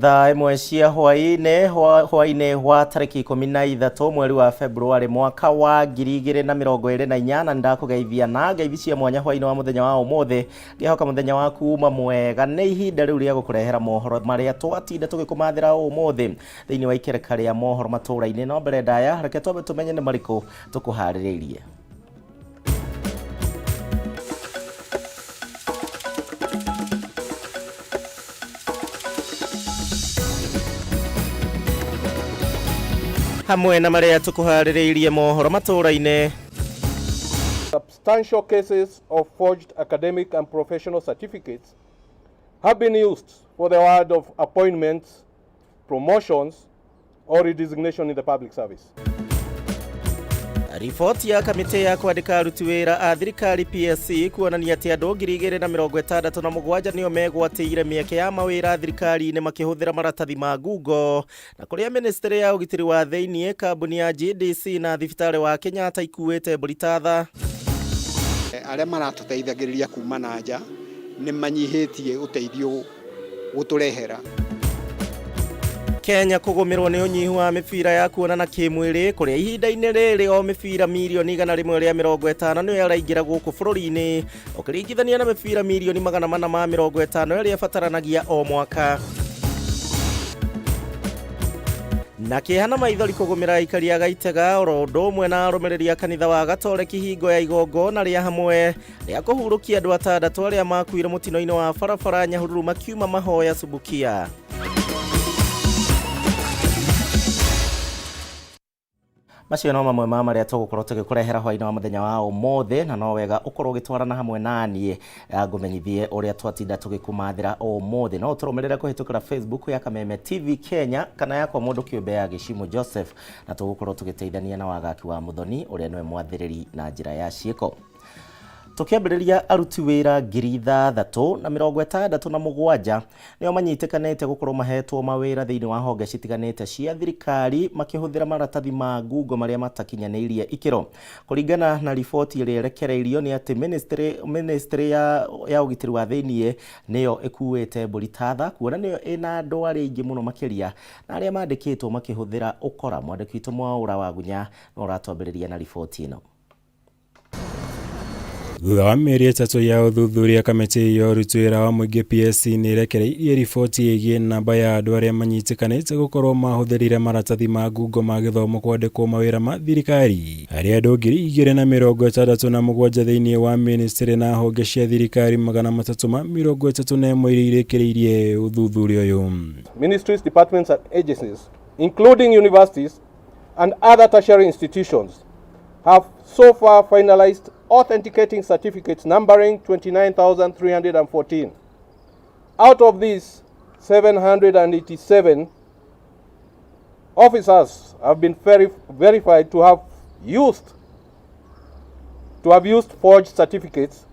Thaa 1 cia hwaĩ-inĩ, hwaĩ-inĩ wa tarĩki 13 mweri wa Februarĩ mwaka wa 2024, na ndakũgeithia na ngeithi cia mwanya hwaĩ-inĩ wa mũthenya wa ũmũthĩ. Ngĩhoka mũthenya waku uma mwega. Nĩ ihinda rĩu rĩa gũkũrehera mohoro marĩa twatinda tũgĩkũmathĩra ũmũthĩ thĩinĩ wa ikereka rĩa mohoro matũũra-inĩ. No mbere ndaya, reke twambe tũmenye nĩ marĩkũ tũkũharĩrĩirie. Hamwe na marĩa tũkũharĩrĩirie mohoro matũũra-inĩ: Substantial cases of forged academic and professional certificates have been used for the award of appointments, promotions, or redesignation in the public service. Riboti ya kamĩtĩ ya kwandĩka aruti wĩra a thirikari PSC kuonania atĩ andũ 2067 nĩo megwatĩire mĩeke ya mawĩra thirikari-inĩ makĩhũthĩra maratathi ma ngungo. Na kũrĩa ministry ya ũgitĩri wa thĩinĩ, kambuni ya GDC na thibitarĩ wa Kenyatta ikuĩte mbũri ta tha. Arĩa maratũteithagĩrĩria kuma na nja nĩ manyihĩtie ũteithio gũtũrehera. Kenya kũgũmĩrwo nĩ ũnyihu wa mĩbira ya kuonana kĩmwĩrĩ, kũrĩa ihinda-inĩ rĩrĩ o mĩbira mirioni 150 nĩyo yaraingĩra gũkũ bũrũri-inĩ, ũkĩringithania na mĩbira mirioni 450 ĩrĩa ĩbataranagia o mwaka. Na kĩeha na maithori kũgũmĩra aikari a Gaitega oro ũndũ ũmwe na arũmĩrĩri a kanitha wa Gatoreki hingo ya igongona rĩa hamwe rĩa kũhurũkia andũ atandatũ arĩa makuire mũtino-inĩ wa barabara Nyahururu makiuma mahoya Subukia. Macio no mamwe ma marĩa tũgũkorwo tũgĩkũrehera hwaĩ-inĩ wa mũthenya wa ũmũthĩ, na no wega ũkorwo ũgĩtwarana hamwe naniĩ ngũmenyithie ũrĩa twatinda tũgĩkũmathĩra ũmũthĩ. No ũtũrũmĩrĩre kũhĩtũkĩra Facebook ya Kameme TV Kenya kana yakwa mũndũ kĩũmbe ya Gĩcimũ Joseph, na tũgũkorwo tũgĩteithania na Wagaki wa Mũthoni ũrĩa nĩwe mwathĩrĩri na njĩra ya ciĩko. Tũkĩambĩrĩria, aruti wĩra 6067 nĩo manyitĩkanĩte gũkorwo mahetwo mawĩra thĩinĩ wa honge citiganĩte cia thirikari makĩhũthĩra maratathi ma ngungo marĩa matakinyanĩirie ikĩro. Kũringana na riboti ĩrĩa ĩrekereirio nĩ atĩ ministry ya ũgitĩri wa thĩinĩ nĩyo ĩkuĩte mbũri ta tha, kuona nĩyo ĩna andũ arĩa aingĩ mũno makĩria na arĩa mandĩkĩtwo makĩhũthĩra ũkora. Mwandĩki witũ Mwaũra Wagunya no ũratwambĩrĩria na riboti ĩno. Thutha wa mĩeri 3 ya ũthuthuria, kamĩtĩ ya ũruti wĩra wa mũingĩ PSC nĩ ĩrekereirie riboti ĩgiĩ namba ya andũ arĩa manyitĩkanĩte gũkorwo mahũthĩrire maratathi ma ngungo ma gĩthomo kwandĩkwo mawĩra ma thirikari, harĩ andũ 2067 thĩinĩ wa ministry na honge cia thirikari 331 iria irĩkĩrĩirie ũthuthuria ũyũ. Ministries, departments and agencies, including universities and other tertiary institutions, have so far finalized authenticating certificates numbering 29,314. Out of these, 787 officers have been verified to have used forged certificates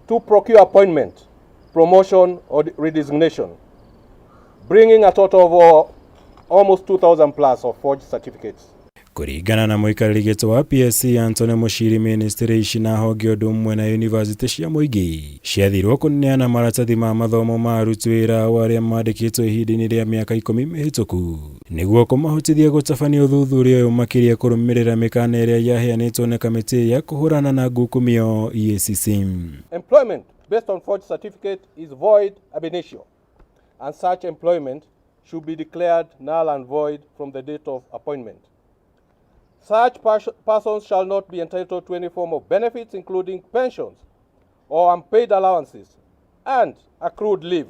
to procure appointment, promotion or redesignation, bringing a total of almost 2,000 plus of forged certificates. Kũringana na mũikarĩri gĩtĩ wa PSC Anthony Mushiri, ministry ici na honge ũndũ ũmwe na yunivasĩtĩ cia mũingĩ ciathirwo kũneana maratathi ma mathomo ma aruti wĩra ao arĩa mandĩkĩtwo ihinda-inĩ rĩa mĩaka 10 mĩhĩtũku nĩguo kũmahotithia gũtabania ũthuthuria ũyũ, makĩria kũrũmĩrĩra mĩkana ĩrĩa yaheanĩtwo nĩ kamĩtĩ ya kũhũrana na ngukumio EACC. Employment based on forged certificate is void ab initio, and such employment should be declared null and void from the date of appointment. Such persons shall not be entitled to any form of benefits, including pensions or unpaid allowances and accrued leave,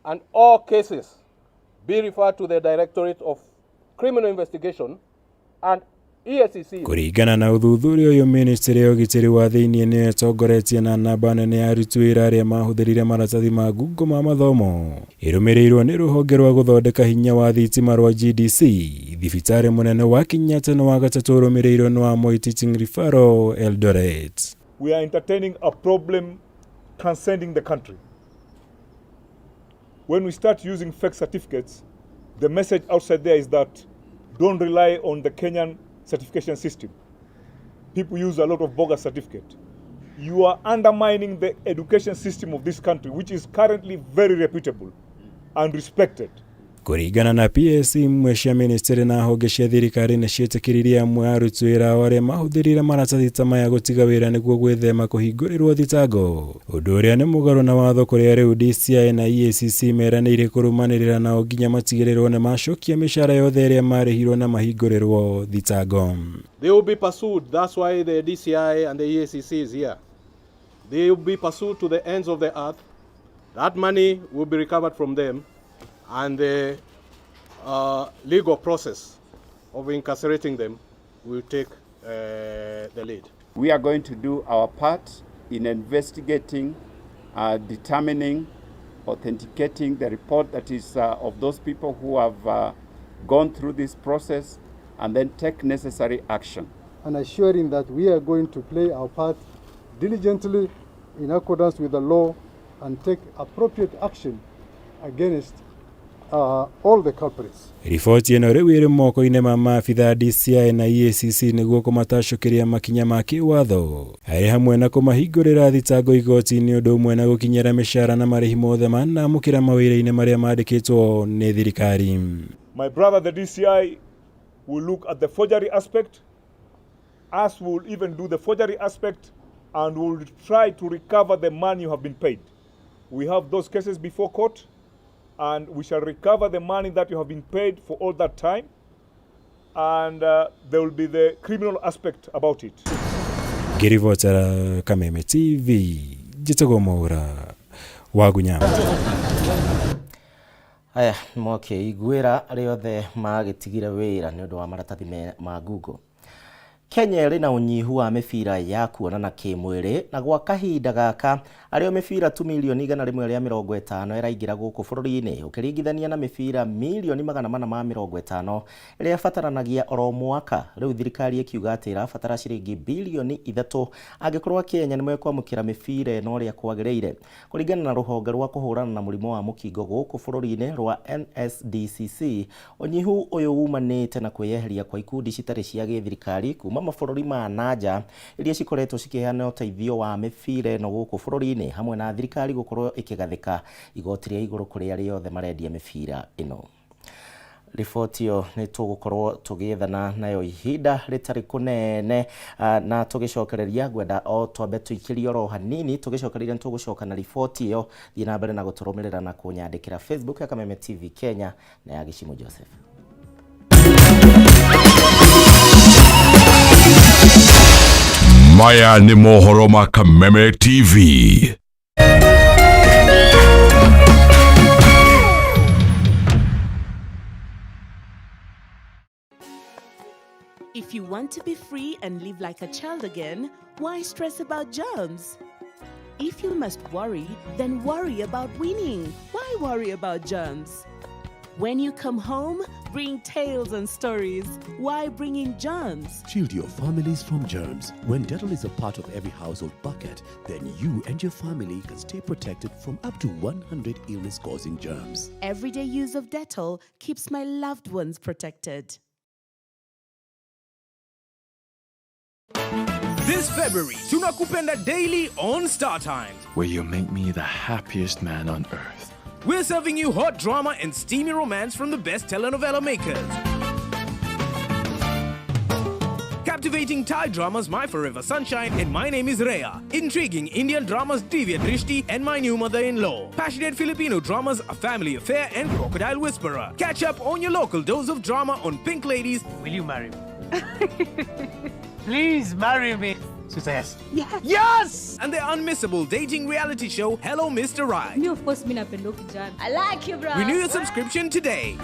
and all cases be referred to the Directorate of Criminal Investigation and EACC. Kũringana na ũthuthuria ũyũ, ministry ya ũgitĩri wa thĩinĩ nĩyo ĩtongoretie na namba nene ya aruti wĩra arĩa mahũthĩrire maratathi ma ngungo ma mathomo, ĩrũmĩrĩirwo nĩ rũhonge rwa gũthondeka hinya wa thitima rwa GDC, thibitarĩ mũnene wa Kenyatta na wa gatatũ ũrũmĩrĩirwo nĩ wa Moi Teaching Referral Eldoret. We are entertaining a problem transcending the country. When we start using fake certificates, the message outside there is that don't rely on the Kenyan certification system. People use a lot of bogus certificate. You are undermining the education system of this country, which is currently very reputable and respected. Kũringana na PSC, imwe cia ministry na honge cia thirikari nĩ ciĩtĩkĩririe amwe a aruti wĩra ao arĩa mahũthĩrire maratathi ta maya gũtiga wĩra nĩguo gwĩthema kũhingũrĩrwo thitango, ũndũ ũrĩa nĩ mũgarũ na watho kũrĩa rĩu DCI na EACC meranĩire kũrũmanĩrĩra nao nginya matigĩrĩrwo nĩ macokia mĩcara yothe ĩrĩa marĩhirwo na mahingũrĩrwo thitango. They will be pursued. That's why the DCI and the EACC is here. They will be pursued to the ends of the earth. That money will be recovered from them, and the legal process of incarcerating them will take the lead. We are going to do our part in investigating, determining, authenticating the report that is of those people who have gone through this process, and then take necessary action. And assuring that we are going to play our part diligently in accordance with the law and take appropriate action against all the culprits. Riboti ĩno rĩu ĩrĩ moko-inĩ ma maabitha DCI na EACC nĩguo kũmatacũkĩria makinya ma kĩwatho arĩ hamwe na kũmahingũrĩra thitango igoti-inĩ ũndũ ũmwe na gũkinyĩra mĩcara na marĩhi mothe manamũkĩra mawĩra-inĩ marĩa mandĩkĩtwo nĩ thirikari. My brother, the DCI, will look at the forgery aspect, us will even do the forgery aspect, and will try to recover the money you have been paid. We have those cases before court, and we shall recover the money that you have been paid for all that time, and there will be the criminal aspect about it. Ngĩribotera Kameme TV, njĩtagwo Mwaura Wagunya. Aya mwakĩiguĩra arĩa othe magĩtigire wĩra nĩ ũndũ wa maratathi ma Google. Kenya ĩrĩ na ũnyihu wa mĩbira ya kuonana kĩmwĩrĩ na gwa kahinda gaka arĩo mĩbira tu milioni 150 ĩraingĩra gũkũ bũrũri-inĩ ũkĩringithania na mĩbira milioni 450 ĩrĩa ĩbataranagia oro mwaka. Rĩu thirikari ĩkiuga atĩ ĩrabatara ciringi bilioni 3 angĩkorwo Kenya nĩ mekwamũkĩra mĩbira ĩno ũrĩa kwagĩrĩire. Kũringana na rũhonge rwa kũhũrana na mũrimũ wa mũkingo gũkũ bũrũri-inĩ rwa NSDCC, ũnyihu ũyũ umanĩte na kwĩyeheria kwa ikundi citarĩ cia gĩthirikari kuma mabũrũri ma nanja iria cikoretwo cikĩheana ũteithio wa mĩbira ĩno gũkũ bũrũri-inĩ hamwe na thirikari gũkorwo ĩkĩgathĩka igoti rĩa igũrũ kũrĩ arĩa othe marendia mĩbira ĩno. Riboti ĩyo nĩ tũgũkorwo tũgĩethana nayo ihinda rĩtarĩ kũnene, na tũgĩcokereria ngwenda o twambe tũikĩrie oro hanini tũgĩcokereria nĩ tũgũcoka na riboti ĩyo. Thiĩ na mbere na gũtũrũmĩrĩra na kũnyandĩkĩra Facebook ya Kameme TV Kenya na ya Gĩcimu Joseph. Maya ni mohoro ma Kameme TV. If you want to be free and live like a child again, why stress about germs? If you must worry, then worry about winning. Why worry about germs? When you come home, bring tales and stories. Why bring in germs? Shield your families from germs. When Dettol is a part of every household bucket, then you and your family can stay protected from up to 100 illness-causing germs. Everyday use of Dettol keeps my loved ones protected. This February, Tunakupenda Daily on Star Times, where you make me the happiest man on earth. We're serving you hot drama and steamy romance from the best telenovela makers. Captivating Thai dramas My Forever Sunshine and My Name is Rhea. Intriguing Indian dramas Divya Drishti and My New Mother-in-Law. Passionate Filipino dramas A Family Affair and Crocodile Whisperer. Catch up on your local dose of drama on Pink Ladies. Will you marry me? Please marry me. So say yes. Yes. Yes! And the unmissable dating reality show, Hello Mr. Right. Me, of course, me napenda kijana. I like you, bro. Renew your subscription today.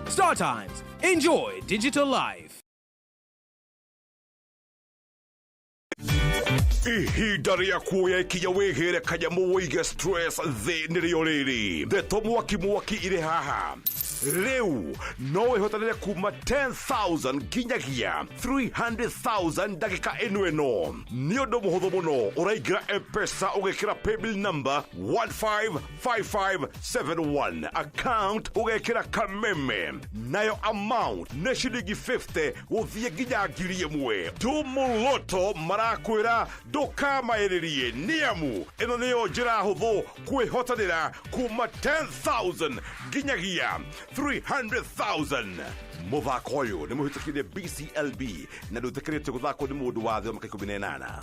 Star Times. Enjoy digital life. Ihinda rĩa kuoya ikinya wĩgĩre kanyamũ wĩige stress thĩ nĩrĩo rĩrĩ ndeto mwaki mwaki irĩ haha rĩu no wĩhotanĩre kuma 10,000 nginyagia 300,000 ndagĩka ĩno ĩno nĩ ũndũ mũhũthũ mũno ũraingĩra M-Pesa ũgekĩra paybill number 155571 account ũgekĩra Kameme nayo amount nĩ ciringi 50 gũthiĩ nginya 1,000 Tumuloto marakwĩra Ndũkamaĩrĩrie nĩ amu ĩno nĩyo njĩra hũthũ kwĩhotanĩra kuma 10,000 nginyagia 300,000. Mũthako ũyũ nĩ mũhĩtũkire BCLB na ndũĩtĩkĩrĩtio gũthakwo nĩ mũndũ wa thĩ wa mĩaka 18.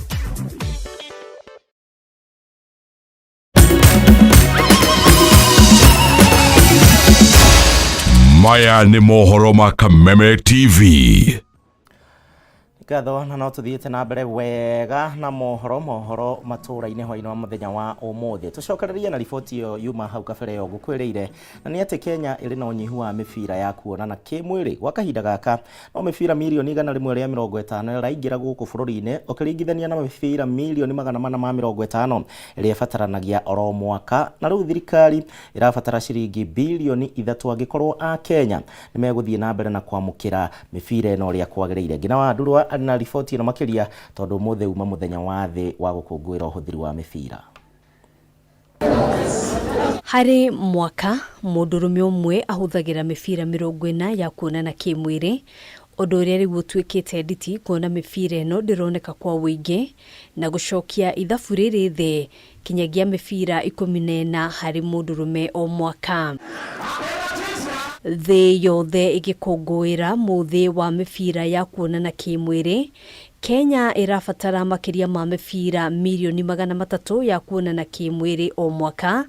Maya nĩ mohoro ma Kameme TV. Ngatho na no tuthiĩte na mbere wega na mohoro mohoro matũra-inĩ hwaĩ-inĩ wa mũthenya wa ũmũthĩ. Tũcokererie na riboti ĩyo yuma hau kabere ĩyo ngũkwĩrĩire, na nĩ atĩ Kenya ĩrĩ na ũnyihu wa mĩbira ya kuonana kĩmwĩrĩ gwa kahinda gaka. No mĩbira mirioni 150 ĩraingĩra gũkũ bũrũri-inĩ ũkĩringithania na mĩbira mirioni 450 ĩrĩa ĩbataranagia oro mwaka, na rĩu thirikari ĩrabatara ciringi birioni 3 angĩkorwo a Kenya nĩ megũthiĩ na mbere na kwamũkĩra mĩbira ĩno ũrĩa kwagĩrĩire. Ngina wa Ndurwa arĩ na riboti ĩno makĩria tondũ ũmũthĩ uma mũthenya wa thĩ wa gũkũngũĩra ũhũthĩri wa mĩbira. Harĩ mwaka mũndũrũme ũmwe ahũthagĩra mĩbira 40 ya kuonana kĩmwĩrĩ, ũndũ ũrĩa rĩu ũtuĩkĩte nditi kuona mĩbira ĩno ndĩroneka kwa ũingĩ na gũcokia ithabu rĩrĩ thĩ kinyagia mĩbira 14 harĩ mũndũrũme o mwaka. Thĩ yothe ĩgĩkũngũĩra mũthĩ wa mĩbira ya kuonana kĩmwĩrĩ, Kenya ĩrabatara makĩria ma mĩbira mirioni 300 ya kuonana kĩmwĩrĩ o mwaka.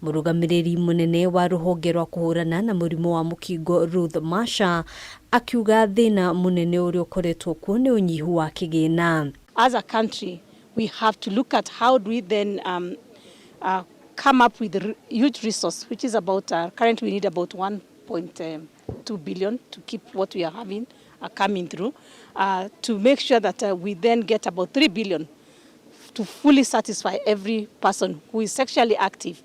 Mũrũgamĩrĩri mũnene wa rũhonge rwa kũhũrana na mũrimũ wa mũkingo Ruth Masha akiuga thĩna mũnene ũrĩa ũkoretwo kuo nĩ ũnyihu wa kĩgĩna. As a country, we have to look at how do we then come up with a huge resource, which is about, currently we need about 1.2 billion to keep what we are having coming through, to make sure that we then get about 3 billion to fully satisfy every person who is sexually active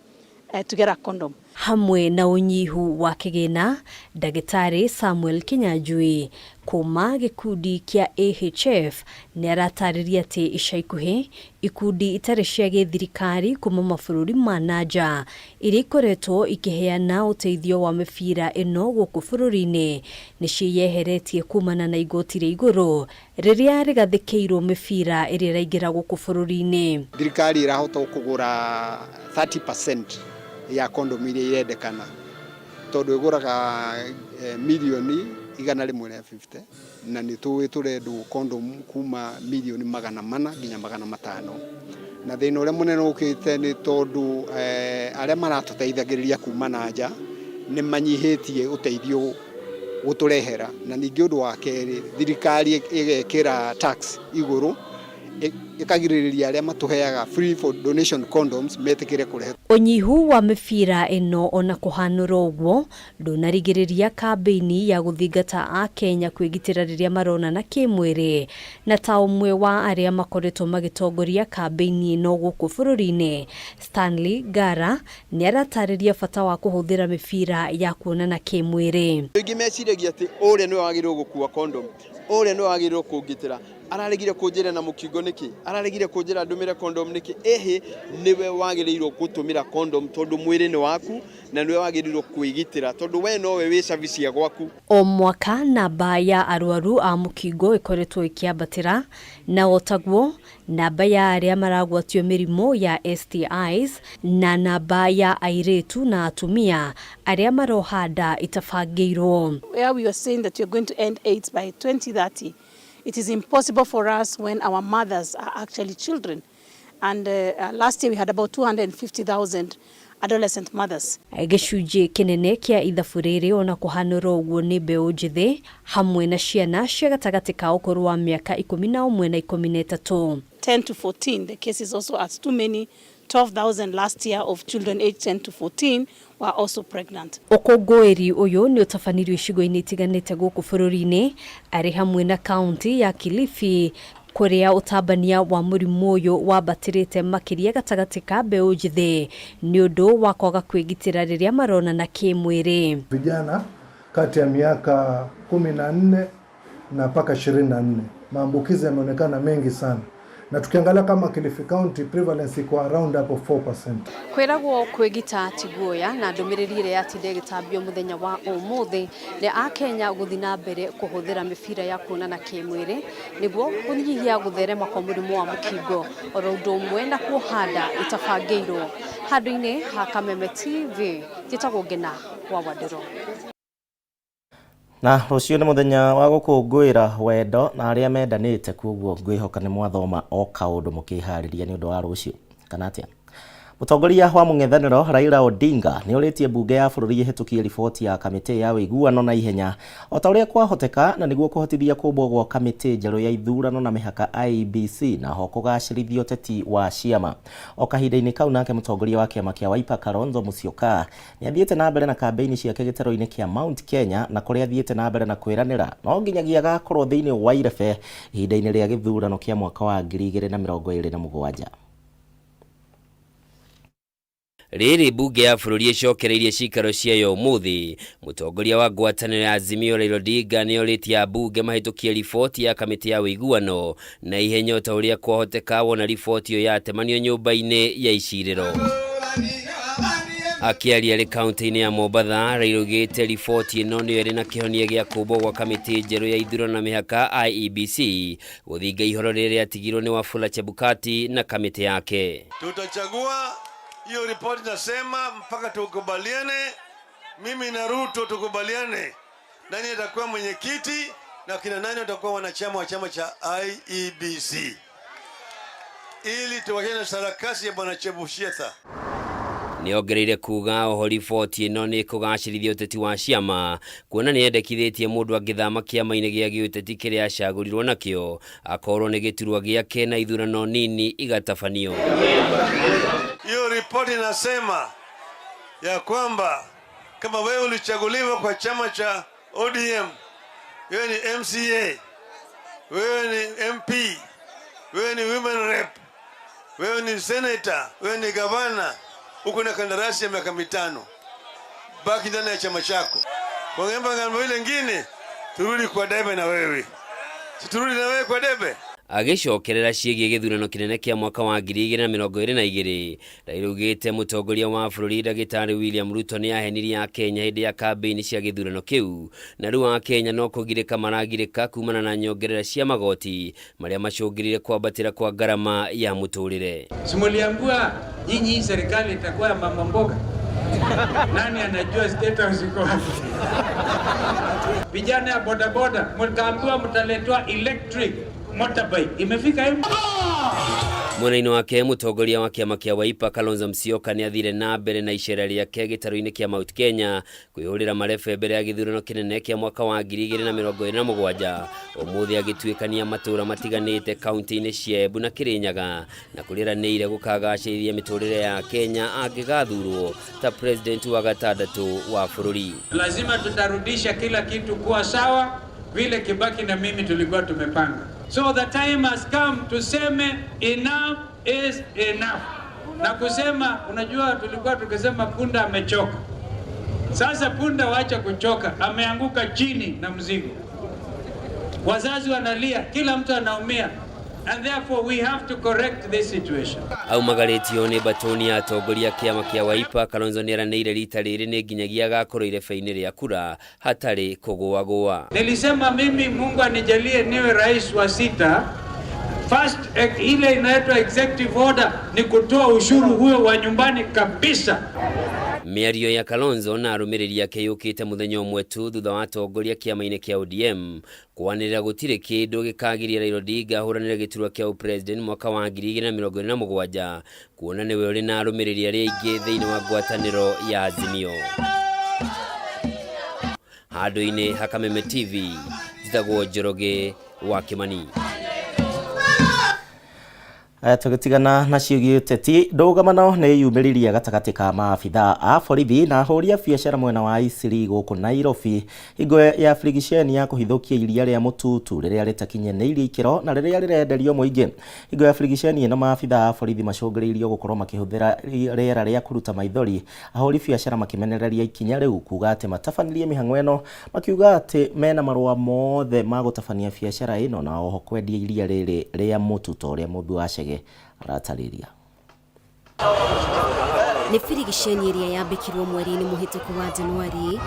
to get a condom. Hamwe na ũnyihu wa kĩgĩna, Ndagĩtarĩ Samuel Kinyanjui kuma gĩkundi kĩa AHF nĩ aratarĩria atĩ ica ikuhĩ ikundi itarĩ cia gĩthirikari kuma mabũrũri ma na nja iria ikoretwo ikĩheana ũteithio wa mĩbira ĩno gũkũ bũrũri-inĩ nĩ ciĩyeheretie kumana na igoti rĩa igũrũ rĩrĩa rĩgathĩkĩirwo mĩbira ĩrĩa ĩraingĩra gũkũ bũrũri-inĩ. Thirikari ĩrahota kũgũra 30% ya condom iria irendekana tondũ ĩgũraga mirioni 150 na nĩ tũĩ tũrendwo condom kuma mirioni 400 nginya 500. Na thĩna ũrĩa mũnene ũkĩte nĩ tondũ arĩa maratũteithagĩrĩria kuma na nja nĩ manyihĩtie ũteithio gũtũrehera, na ningĩ ũndũ wa kerĩ thirikari ĩgekĩra tax igũrũ ĩkagirĩrĩria arĩa matũheaga free for donation condoms metĩkĩre kũrehe. Ũnyihu wa mĩbira ĩno ona kũhanũra ũguo ndũnarigĩrĩria kambĩini ya gũthingata a Kenya kwĩgitĩra rĩrĩa maronana kĩmwĩrĩ, na ta ũmwe wa arĩa makoretwo magĩtongoria kambĩini ĩno gũkũ bũrũri-inĩ, Stanley Ngara nĩ aratarĩria bata wa kũhũthĩra mĩbira ya kuonana kĩmwĩrĩ. Aingĩ meciragia atĩ ũrĩa nĩwe wagĩrĩirwo gũkua condom, ũrĩa nĩwe wagĩrĩirwo kũngitĩra, araregire kũnjĩra na mũkingo nĩkĩ, araregire kũnjĩra ndũmĩre condom nĩkĩ. Ĩhĩ, nĩwe wagĩrĩirwo gũtũmĩra condom tondũ mwĩrĩ nĩ waku na nĩwe wagĩrĩirwo kwĩgitĩra tondũ we nowe wĩ cabicia gwaku. O mwaka namba ya arwaru a mũkingo ĩkoretwo ĩkĩambatĩra, na o taguo namba ya arĩa maragwatio mĩrimũ ya STIs na namba ya airĩtu na atumia arĩa maroha nda itabangĩirwo. Where we are saying that we are going to end AIDS by 2030, it is impossible for us when our mothers are actually children. And last year we had about 250,000 adolescent mothers. Gĩcunjĩ kĩnene kĩa ithabu rĩrĩ ona kũhanũra ũguo nĩ mbeũ njĩthĩ hamwe na ciana cia gatagatĩ ka ũkũrũ wa mĩaka 11 na 13. 10 to 14, the cases also are too many. 12,000 last year of children aged 10 to 14 were also pregnant. Ũkũngũĩri ũyũ nĩ ũtabanirio icigo-inĩ itiganĩte gũkũ bũrũri-inĩ arĩ hamwe na kaunti ya Kilifi kũrĩa ũtambania wa mũrimũ ũyũ wambatĩrĩte makĩria gatagatĩ ka mbeũ njĩthĩ nĩ ũndũ wa kwaga kwĩgitĩra rĩrĩa maronana kĩmwĩrĩ. Vijana kati ya miaka 14 na mpaka 24 maambukizi yameonekana mengi sana, Na tukiangalia kama Kilifi County prevalence iko around hapo 4%. Kwĩragwo kwĩgita ti guoya na ndũmĩrĩri ĩrĩa yatinda ĩgĩtambio mũthenya wa ũmũthĩ nĩ akenya gũthiĩ na mbere kũhũthĩra mĩbira ya kuonana kĩmwĩrĩ nĩguo kũnyihia gũtherema kwa mũrimũ wa mũkingo oro ũndũ ũmwe na kuoha nda itabangĩirwo. Handũ-inĩ ha Kameme TV njĩtagwo Ngena wa Wandĩro. Na rũciũ nĩ mũthenya wa gũkũngũĩra wendo na arĩa mendanĩte, koguo ngwĩhoka nĩ mwathoma o kaũndũ mũkĩharĩria nĩ ũndũ wa rũciũ kana atĩa? Mũtongoria wa mũng'ethanĩro Raila Odinga nĩ orĩtie mbunge ya bũrũri ĩhĩtũkie riboti ya kamĩtĩ ya ũiguano na ihenya o ta ũrĩa kwahoteka na nĩguo kũhotithia kũmbwo gwa kamĩtĩ njerũ ya ithurano na mĩhaka IEBC na ho kũgacĩrithia ũteti wa ciama. O kahinda-inĩ kau nake mũtongoria wa kĩama kĩa Wiper Kalonzo Musyoka nĩ athiĩte na mbere na kambĩini ciake gĩtarũ-inĩ kĩa Mount Kenya na kũrĩa athiĩte na mbere na kwĩranĩra no nginyagia agakorwo thĩinĩ wa irebe ihinda-inĩ rĩa gĩthurano kĩa mwaka wa 2027. Rĩrĩ mbunge ya bũrũri ĩcokereirie cikaro ciayo ũmũthĩ, mũtongoria wa ngwatanĩro ya Azimio Raila Odinga nĩ orĩtie ambunge mahĩtũkie riboti ya kamĩtĩ ya ũiguano na ihenya o ta ũrĩa kwahoteka wona riboti ĩyo yatemanio nyũmba-inĩ ya icirĩro. Akĩaria arĩ kaunti-inĩ ya Mombatha, Raila augĩte riboti ĩno nĩyo ĩrĩ na kĩhonia gĩa kũmbwo gwa kamĩtĩ njerũ ya ithurano na mĩhaka IEBC gũthinga ihoro rĩrĩa rĩatigirwo nĩ Wafula Chebukati na kamĩtĩ yake. Tutachagua hiyo ripoti, nasema mpaka tukubaliane, mimi na Ruto tukubaliane nani atakuwa mwenyekiti na kina nani watakuwa wanachama wa chama cha IEBC ili tuwachane na sarakasi ya bwana Chebushetha. Nĩongereire kuga oho riboti ĩno nĩ ĩkũgacĩrithia ũteti wa ciama kuona nĩ yendekithĩtie mũndũ angĩthama kĩama-inĩ gĩa gĩũteti kĩrĩa acagũrirwo nakĩo akorwo nĩ gĩturwa gĩake na ithurano nini igatabanio. Hiyo ripoti inasema ya kwamba kama wewe ulichaguliwa kwa chama cha ODM, wewe ni MCA, wewe ni MP, wewe ni women rep, wewe ni senator, wewe ni gavana, uko na kandarasi ya miaka 5, baki ndani ya chama chako. Kwa ngambo ile nyingine, turudi kwa debe na wewe. Si turudi na wewe kwa debe. Agĩcokerera ciĩgiĩ gĩthurano kĩnene kĩa mwaka wa 2022, Raila augĩte mũtongoria wa bũrũri ndagĩtarĩ William Ruto nĩ ahenirie akenya hĩndĩ ya kambĩini cia gĩthurano kĩu, na rĩu akenya no kũgirĩka maragirĩka kumana na nyongerera cia magoti marĩa macũngĩrĩire kwambatĩra kwa ngarama ya mũtũrĩre. Simuliambua nyinyi serikali itakuwa ya mama mboga. Nani anajua State House iko wapi? Vijana ya bodaboda mkaambiwa mtaletwa electric motorbike. Imefika hiyo? Mwena-inĩ wake mũtongoria wa kĩama kĩa Wiper Kalonzo Musyoka nĩ athire na mbere na icera rĩake gĩtarũ-inĩ kĩa Mount Kenya kwĩhũrĩra marebe mbere ya gĩthurano kĩnene kĩa mwaka wa 2027 ũmũthĩ agĩtuĩkania matũũra matiganĩte kaunti-inĩ cia Embu na Kĩrĩnyaga na kũrĩranĩire gũkagacĩrithia mĩtũrĩre ya Kenya angĩgathurwo ta president wa gatandatũ wa bũrũri. Lazima tutarudisha kila kitu kuwa sawa vile Kibaki na mimi tulikuwa tumepanga. So the time has come tuseme enough is enough. Na kusema, unajua tulikuwa tukisema punda amechoka. Sasa punda wacha kuchoka, ameanguka chini na mzigo. Wazazi wanalia, kila mtu anaumia. And therefore we have to correct this situation. Aumagarĩtio nĩ mbatũni ya atongoria kĩama kĩa Wiper, Kalonzo nĩeranĩire rita rĩrĩ nĩ nginyagia agakorwo irebe-inĩ rĩa kura hatarĩ kũgũagũa. Nilisema mimi Mungu anijalie niwe rais wa 6. First, ile inaitwa executive order ni kutoa ushuru huo wa nyumbani kabisa. Mĩario ya Kalonzo na arũmĩrĩri ake yũkĩte mũthenya ũmwe tu thutha wa atongoria kĩama-inĩ kĩa ODM kwanĩrĩra gũtirĩ kĩndũ gĩkagiria Raila Odinga ahũranĩre gĩturwa kĩa ũpresident mwaka wa 2027 kuona nĩwe ũrĩ na arũmĩrĩri arĩa aingĩ thĩinĩ wa ngwatanĩro ya Azimio. Handũ-inĩ ha Kameme TV, njĩtagwo Njoroge wa Kimani. Tũgĩtigana na ciĩgiĩ ũteti, ndũgamano nĩ yumĩririe gatagatĩ ka maabithaa a borithi na ahũri a biacara mwena wa Eastleigh gũkũ Nairobi hingo ya birigiceni ya kũhithũkia iria rĩa mũtutu rĩrĩa rĩtakinyanĩirie ikĩro na rĩrĩa rĩrenderio mũingĩ. Hingo ya birigiceni ĩno maabithaa a borithi macũngĩrĩirio gũkorwo makĩhũthĩra rĩera rĩa kũruta maithori, ahũri biacara makĩmenereria ikinya rĩu kuga atĩ matabanirie mĩhang'o ĩno makiuga atĩ mena marũa mothe ma gũtabania biacara ĩno na oho kwendia iria rĩrĩ rĩa mũtutu ũrĩa Mũmbi wa Chege aratarĩria. Nĩ birigiceni ĩrĩa yambĩkirwo mweri-inĩ mũhĩtũku wa Januari.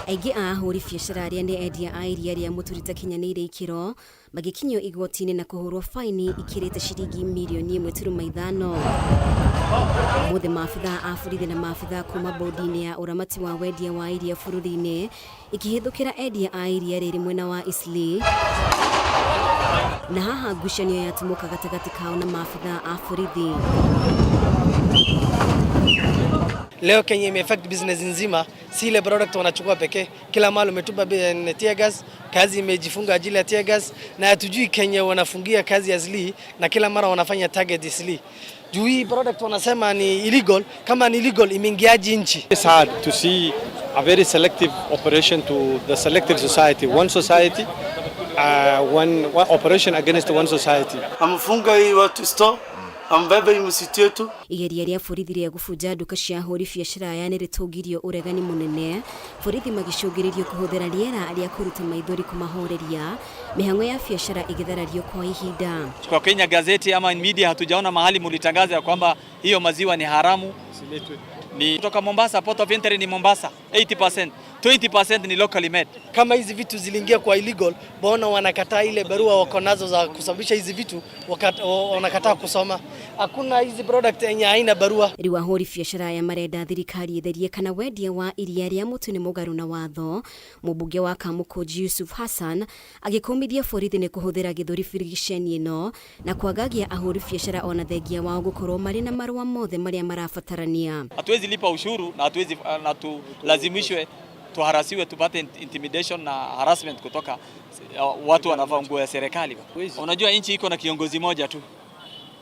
Aingĩ a ahũri biacara arĩa nĩ endia a iria rĩa mũtu rĩtakinyanĩire ikĩro magĩkinyio igoti-inĩ na kũhũrwo faini ikĩrĩte ciringi mirioni 1.5. Ũmũthĩ maabithaa a borithi na maabithaa kuma bodi-inĩ ya ũramati wa wendia wa iria bũrũri-inĩ ikĩhithũkĩra endia a iria rĩrĩ mwena wa Eastleigh na haha ngucanio yatumũka gatagatĩ kao na maabithaa a borithi. Leo Kenya imeaffect business nzima, si ile product wanachukua pekee. Kila mahali umetupa tear gas, kazi imejifunga ajili ya tear gas, na hatujui Kenya wanafungia kazi ya Eastleigh, na kila mara wanafanya target Eastleigh. Juu hii product wanasema ni illegal, kama ni illegal imeingiaje nchi? It's hard to see a very selective operation to the selective society, one society, one operation against one society. Amefunga hii watu store, amebeba hii msitu yetu. Igeria rĩa borithi rĩa gũbunja nduka cia ahũri biacara aya nĩ rĩtũngirio ũregani mũnene, borithi magĩcũngĩrĩrio kũhũthĩra rĩera rĩa kũruta maithori kũmahoreria, mĩhang'o ya biacara ĩgĩtharario kwa ihinda. Kwa Kenya gazeti ama media hatujaona mahali mulitangaza ya kwamba hiyo maziwa ni haramu. Ni kutoka Mombasa, port of entry ni Mombasa 80%, 20% ni locally made. Kama hizi vitu ziliingia kwa illegal, mbona wanakataa ile barua wako nazo za kusababisha hizi vitu, wanakataa kusoma? Hakuna hizi product yenye haina barua. Rĩu ahũri biacara aya marenda thirikari ĩtherie kana wendia wa iria rĩa mũtu nĩ mũgarũ na watho. Mũmbunge wa Kamukunji Yusuf Hassan agĩkũmithia borithi nĩ kũhũthĩra gĩthũri birigiceni ĩno na kwagagia ahũri biacara ona thengia wao gũkorwo marĩ na marũa mothe marĩa marabatarania. Hatuwezi lipa ushuru na hatuwezi na tulazimishwe tuharasiwe tupate intimidation na harassment kutoka watu wanavaa nguo ya serikali. Unajua nchi iko na kiongozi moja tu,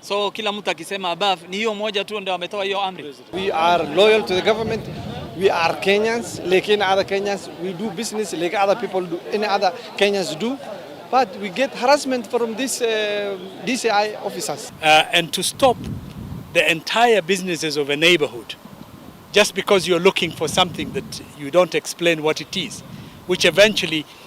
so kila mtu akisema above ni hiyo moja tu ndio ametoa hiyo amri. We are loyal to the government. We are Kenyans, like any other Kenyans. We do business like other people do, any other Kenyans do. But we get harassment from these DCI officers. And to stop the entire businesses of a neighborhood just because you're looking for something that you don't explain what it is, which eventually